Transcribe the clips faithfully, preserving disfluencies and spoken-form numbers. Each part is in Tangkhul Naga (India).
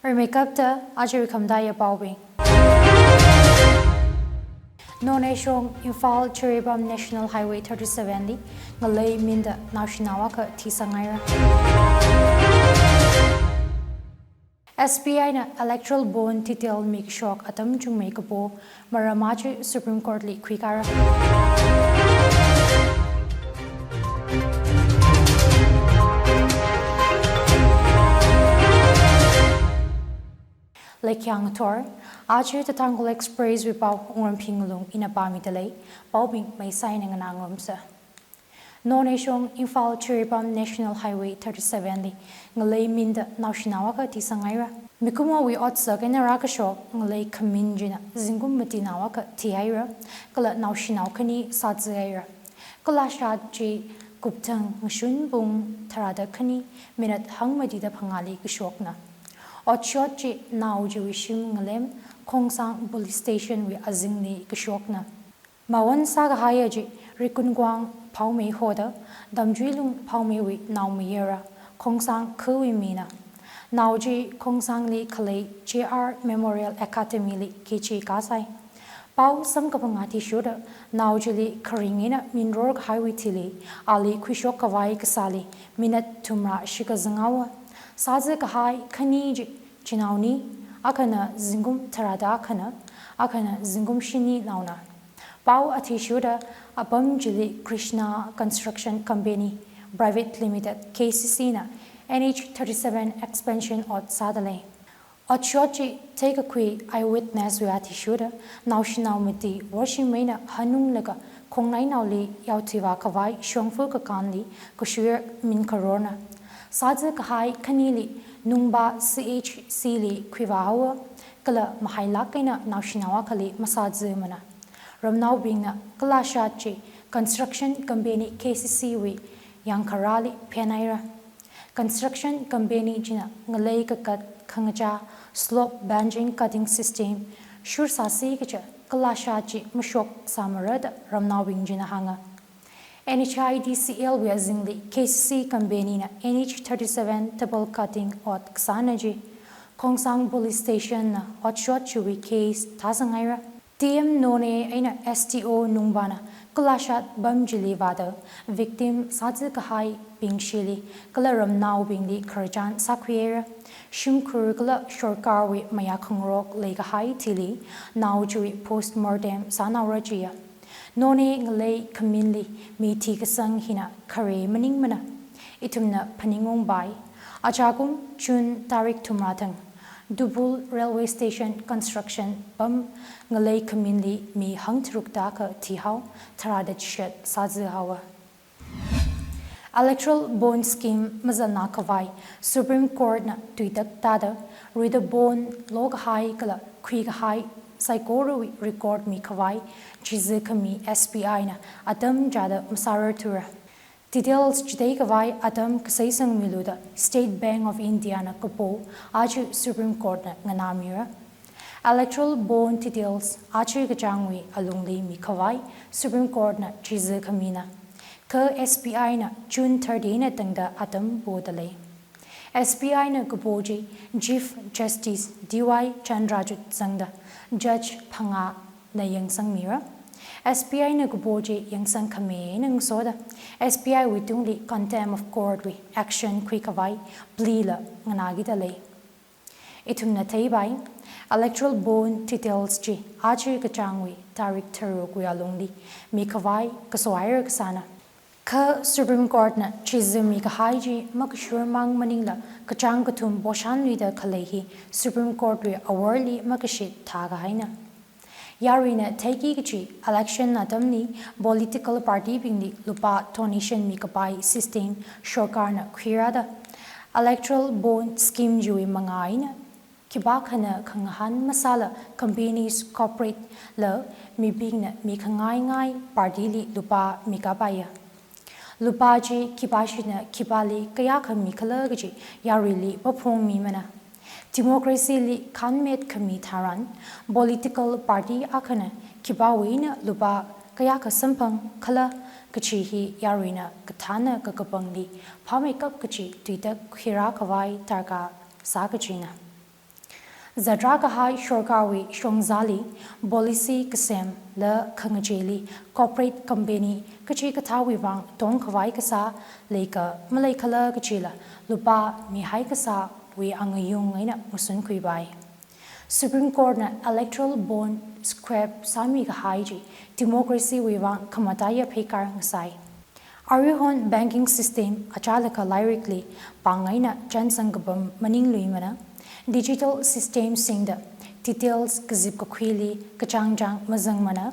Rimeikapta aja khamataiya paobing. Noney shong Imphal Jiribam National Highway thirty-seven li ngalei minda naoshinao akha thisanghaira. S B I na electoral bond detail mikashok atam chungmei kapo maram aja Supreme Court li khuikara. Leikhyang thor, aja The Tangkhul Express wui pao Wungramphi Ngalung ina pāmidalei, paobing maisaina nganā ngarumsa. Noney shong Imphal Jiribam National Highway thirty-seven li ngalei minda naoshinao akha thisanghaira. Mikumowui otsak eina rākashok ngalei khamin china zingkum matinao akha thihaira, kala naoshinao khani sāzāhaira. Kalashat chi kupthang ngashun pung tharāda khani minute hangmatida phangāli kashokna. Otshot chi nao chiwui shim ngalem Khongsang Police Station wui azingli kashokna. Mawon sākahai aja Rikunkwang Phaomei hoda Damjuilung Phaomeiwui naomayara, Khongsang khawui mina. Nao chi Khongsangli khalei J R Memorial Academy li K G kasai. Pao samkaphang athishurda nao chili kharing eina minror kahaiwui thili ali khuishok khavai kasāli minute thumrā shikazang haowa. Sāzākahai khani chi chinaoni, akhana zingkum tharāda akhana, akhana zingkum shininaona. Pao athishurda apam chili Krishna Construction Company Private Limited, K C C na N H thirty-seven expansion ot sādalei. Otshot chi theikakhui eyewitness wui athishurda naoshinao mati worshimeina hanunglaga khongnainaoli yaothuivā khavai shongfa kakānli kashuir min kharorna. Sāzākahai khanili Nungba C H C li khuivā haowa, kala mahailāk eina naoshinao akhali masāzāmana. Ramnaobingna kalashat chi Construction Company K C C wui yangkharāli phenhaira. Construction Company china ngalei kakat khangachā slope benching cutting system shursāsi kaja kalashat chi mashoksāmara da ramnaobing china hānga. N H I D C L wui azingli K C C company na N H thirty-seven double cutting ot kasāna chi Khongsang Police Station na otshot chiwui case thāsanghaira. T M Noney eina S D O Nungbana kalashat pam chili vāda victim sāzākahaibing shili kala ramnaobingli khararchan sākhuihaira. Shimkhur kala sorkarwui mayā khangarok leikahai thili nao chiwui post mortem sānaora jiya. Noney ngalei khaminli mi thikasang hina khare maningmana. Ithumna phaningungpai. Ajakum June tarik thumrā thang, Dubul Railway Station construction pam ngalei khaminli mi hangtharuk tākha thihao, tharāda chishat sāzāhaowa. Electoral bond scheme mazatnā khavai Supreme Court na tuitak tāda, ruida bond lokahai kala khuikahai saikorawui record mikhavai chizā khami S B I na atam chāda masārarthura. Details chithei khavai atam kasei sangmilu da State Bank of India na kapo aja Supreme Court na nganāmira. Electoral bond details aja kachāngwui alungli mikhavai Supreme Court na chizā khamina. Kha S B I na June thirty na tangda atam podalei. S B I na kapo chi Chief Justice D Y Chandrachud zangda judge phangāna yangsangmira. S B I na kapo chi yangsang khami eina ngasoda S B I wui tungli contempt of court wui action khuikhavai plea la nganākidalei. Ithumna theipai, electoral bond details chi aja kachāngwui tarik tharukwui alungli mikhavai kasohaira kasāna. Kha Supreme Court na chizā mikahai chi makashurmang maningla kachāng kathum poshanluida khalei hi Supreme Court wui aworli makashit thākahaina. Yaruina theiki kachi election atamli political party bingli lupā donation mikapai system sorkarna khuirāda electoral bond scheme chiwui mangā eina khipākhana khangahān masāla companies, corporate la mibingna mikhangaingai party li lupā mikapaiya. Lupā chi khipāshina khipāli kayākha mikhala kachi yaruili paphongmimana. Democracy li khanmet khami tharan political party akhana khipāwui eina lupā kayākha samphangkhala kachi hi yaruina kathāna kakapangli phāmeikap kachi tuitak khuirā khavai darkar sā kachina. Zatrā kahai sorkarwui shongzāli policy kasemla khangachili corporate company kachikathāwui vang tongkhavai kasā leika maleikhala kajila lupā mihai kasāwui angayung eina masunkhuipai. Supreme Court na electoral bond scrap sāmi kahai chi democracy wui vang khamataiya pheikar ngasai. Aruihon banking system achālakha lairikli pāng eina chānsang kapam maningluimana, digital system singda details kazip kakhuili kachāngchāng mazangmana,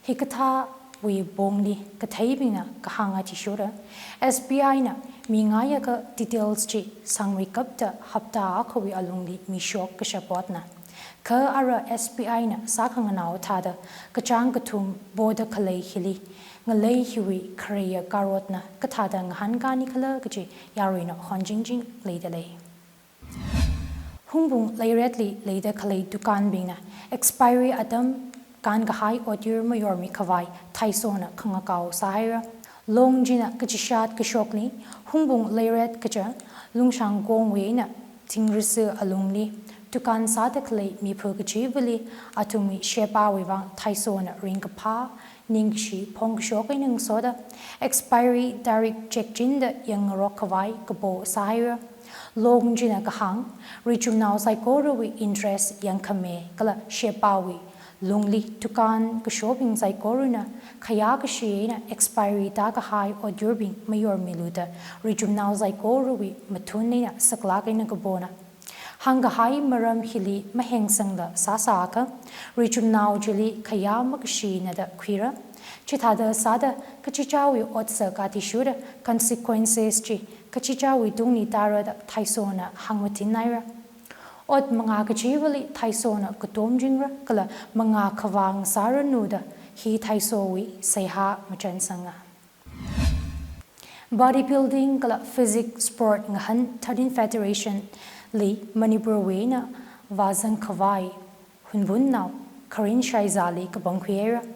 hikathāwui pongli katheibingna kahāng athishurda, S B I na mingaiakha details chi sangmeikapta hapta akhawui alungli mishok kashap otna. Kha ara S B I na sākhanganao thāda kachāng kathum poda khalei hili, ngalei hiwui khareiya karotna kathāda ngahānkānikhala kaji yaruina honjingjing leidalei. Hungpung leiretli leida khalei dukanbingna expiry atam kānkahai otyur mayormikhavai Thaisona khangakao sāhaira. Long china kachishat kashokli Hungpung leiret kaja Lungshangkongwui eina Thingrisi alungli dukan sāda khalei miphu kachivali athumwui shepāwui vang Thaisona ringkaphā ningkashi phongkashok eina ngasoda expiry tarik check chinda yangngarokkhavai kapo sāhaira. Long china kahāng, richumnao saikorawui interest yangkhame kala shepāwui lungli dukan kashobing saikorana khayā kashi eina expiry tākahai otyurbing mayormiluda richumnao saikorawui mathun eina saklāk eina kapona. Hāngkahai maram hili mahengsangla sāsāakha richumnao chili khayā makashina da khuira. Chithāda sāda kachichāwui otsak athishurda consequences chi kachichāwui tungli tāra da Thaisona hāngmatinhaira. Ot mangā kachivali Thaisona katomchingra kala mangā khavang sāranu da hi Thaisowui seihā machānsanga. Bodybuilding kala physique sport ngahān thirteen Federation li Manipurwui eina vāzangkhavai Hunpunnao Kharin Shaizali kapangkhuihaira.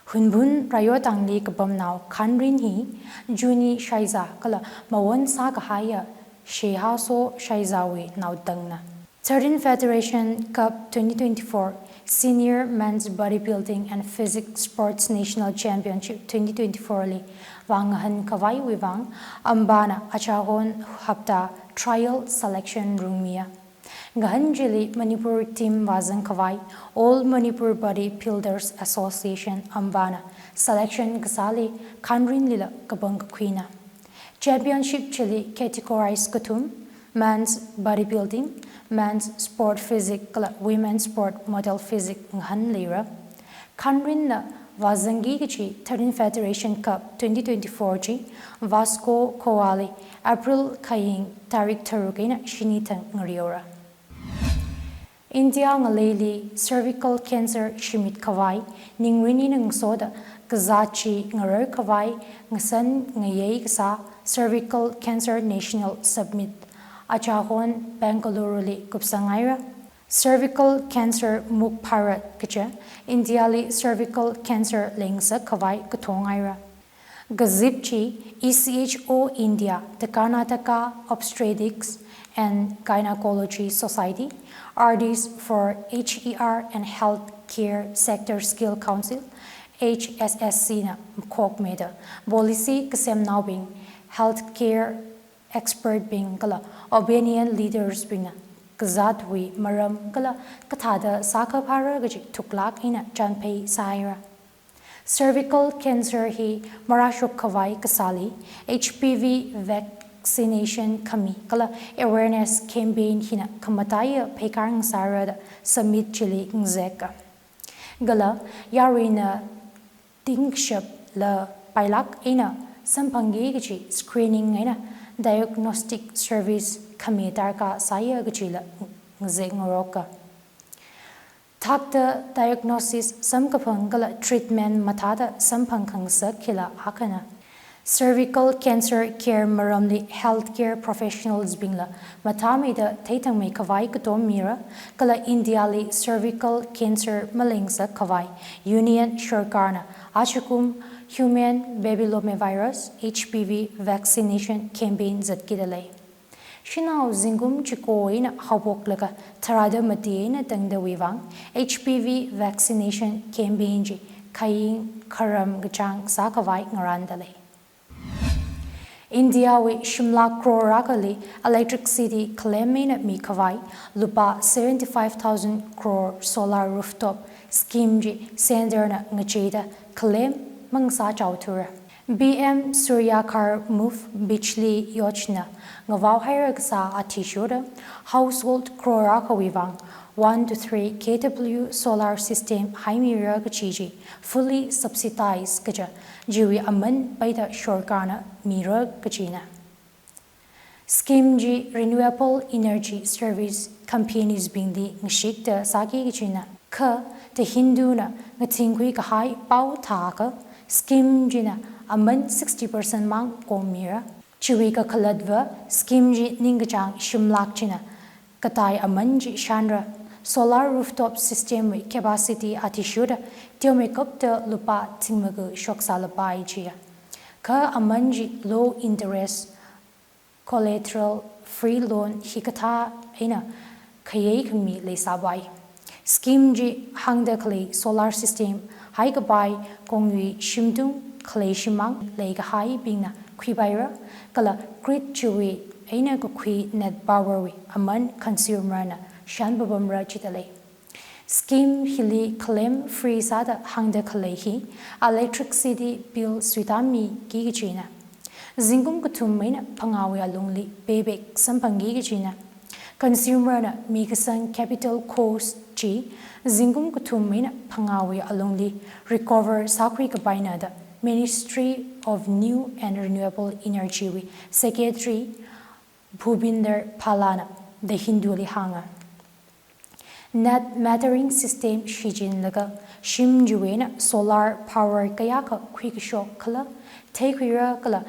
Hunpun rayotangli kapamnao Khanrin hi Juni Shaiza kala mawon sākahaiya Sheihaso Shaizawui naotangna. Thirteen Federation Cup twenty twenty-four Senior Men's Bodybuilding and Physique Sports National Championship twenty twenty-four li vāngahānkhavaiwui vang ampana achahon hapta trial selection rungmiya. Ngahān chili Manipur team vāzangkhavai All Manipur Bodybuilders Association ampana selection kasāli Khanrinlila kapangkakhuina. Championship chili categorize kathum, men's bodybuilding, men's sport physique kala women's sport model physique ngahānleira. Khanrinna vāzangki kachi thirteen Federation Cup twenty twenty-four chi Vasco Khowali April khaying tarik tharuk eina shini thang ngareora. India ngaleili cervical cancer shimitkhavai ningrin eina ngasoda kazāt chi ngararkhavai ngasan ngayei kasā Cervical Cancer National Summit achahon Bengaluru li kupsanghaira. Cervical cancer Mukh Bharat kaja India li cervical cancer leingasakkhavai kathong haira. Kazip chi E C H O India, the Karnataka Obstetrics and Gynecology Society, Artist for H E R and Healthcare Sector Skill Council, H S S C na makhokmida policy kasemnaobing, healthcare expert bing kala opinion leaders bingna kazātwui maram kala kathāda sākhaphāra kaji thuklāk eina chānphei sāhaira. Cervical cancer hi marāshokkhavai kasāli H P V vaccination khami kala awareness campaign hina khamataiya pheikar ngasāra da summit chili ngazeka. Kala yaruina tingshapla pailāk eina samphangki kaji screening eina diagnostic service khami darkar sāya kajila ngazek ngaroka. Thakta diagnosis samkaphang kala treatment mathāda samphang khangasak hila akhana. Cervical cancer care maramli healthcare professionals bingla mathāmeida theithangmeikhavai katom mira, kala India li cervical cancer maleingasakkhavai Union Sarkarna ajakum human papillomavirus, H P V, vaccination campaign zatkida lei. Shanao zingkum chiko eina haophoklaga tharāda mati eina tangdawui vang H P V vaccination campaign chi khaying kharam kachāng sākhavai ngarāndalei. India wui shimlak crore akhali electricity khalem eina mikhavai lupā seventy-five thousand crore solar rooftop scheme chi centre na ngacheida khalem mangasā chaothura. P M Surya Ghar Muft Bijli Yojana ngavaohaira kasā athishurda household crore akhawui vang one to three K W solar system haimira kachi chi fully subsidized kaja chiwui aman paida sorkarna mira kachina. Scheme chi renewable energy service companies bingli ngashikta sāki kachina. Kha The Hindu na ngathingkhui kahai pao thākha scheme china aman sixty percent mang kommira. Chiwui kakhalatva scheme chi ningkachāng shimlak china katai aman chi shānra. Solar rooftop system wui capacity athishurda teomeikapta lupā thingmaka shoksālapai chiya. Kha aman chi low interest collateral free loan hikathā eina khayei khami leisāpai. Scheme chi hāngda khalei solar system haikapai kongyui shimtung khalei shimang leikahaibingna khuipaira, kala grid chiwui eina kakhui net power wui aman consumer na shānpapamra chidalei. Scheme hili khalem free sāda hāngda khalei hi electricity bill suitāmiki kachina. Zingkum kathum eina phangāwui alungli payback samphangki kachina. Consumer na mikasang capital cost chi zingkum kathum eina phangāwui alungli recover sākhui kapaina da Ministry of New and Renewable Energy wui Secretary Bhupinder Bhalla na The Hindu li hānga. Net metering system shichinlaga shim chiwui eina solar power kayākha khuikashok khala theikhuira kala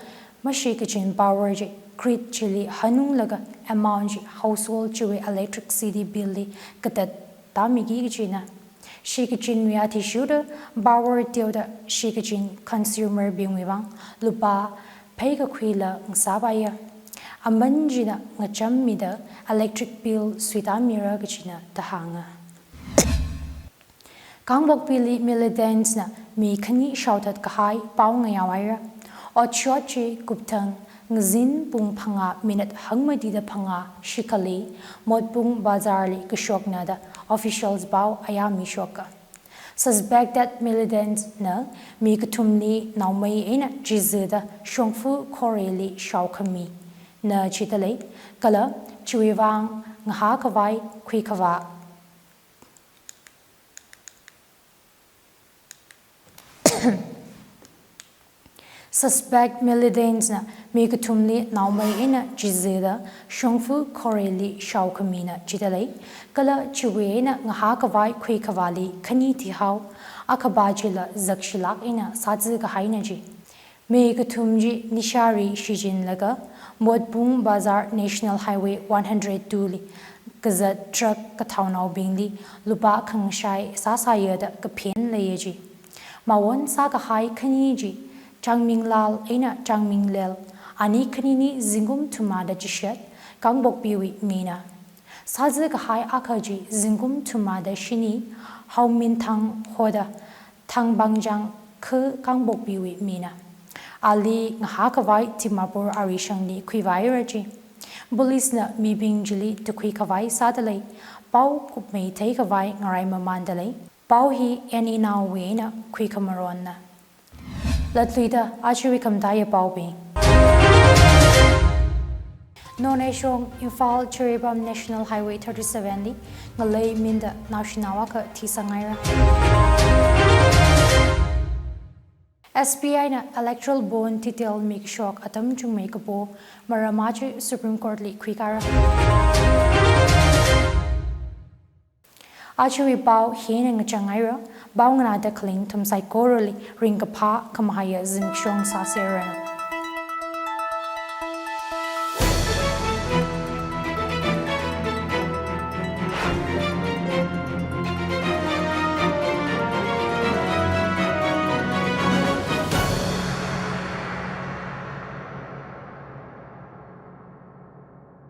mashikachin power chi grid chili hanunglaga amount chi household chiwui electricity bill li katattāmiki kachina. Shikachinwui athishurda power teoda shikachin consumer bingwui vang lupā pheikakhuila ngasāpaiya. Aman china ngachammida electric bill suitāmira kachina da hānga. Kangpokpili militants na mi khani shaothat kahai pao ngayaohaira. Otshot chi kupthang ngazin pung phangā minute hangmatida phangā shikhali Motbung Bazar li kashokna da officials pao ayā mishoka. Suspected militants na mi kathumli naomei eina chizada shongfa khoreli shaokhamina chidalei, kala chiwui vang ngahākhavai khuikhavā. Suspect militants na mi kathumli naomei eina chizada shongfa khoreli shaokhamina chidalei, kala chiwui eina ngahākhavai khuikhavāli khani thihao, akhava chila zakshilak eina sāzakahaina chi. Mi kathum chi nishāri shichinlaga Motbung Bazar National Highway one hundred two li kazat truck kathaonaobingli lupā khangashai sāsāya da kaphen leiya chi. Mawon sākahai khani chi Changminglal eina Changminglel, ani khanini zingkum thumada chishat, Kangpokpiwui mina. Sāzakahai akha chi zingkum thumada shini, Haominthang hoda Thangpangchang kha Kangpokpiwui mina. Ali ngahākhavai Dimapur arishangli khuivāhaira chi. Police na mibing chili tukhuikhavai sādalei, pao kupmei theikhavai ngaraimamāndalei. Pao hi N E Now wui eina khuikhamaronna. Latluida ajawui khamataiya paobing. Noney shong Imphal Jiribam National Highway thirty-seven li ngalei minda naoshinao akha thisanghaira. S B I na electoral bond detail mikashok atam chungmei kapo maram aja Supreme Court li khuikara. Ajawui pao hina ngachanghaira, pao nganāda khaling nathum saikorali ringkaphā khamahaiya zimiksho sāseranu.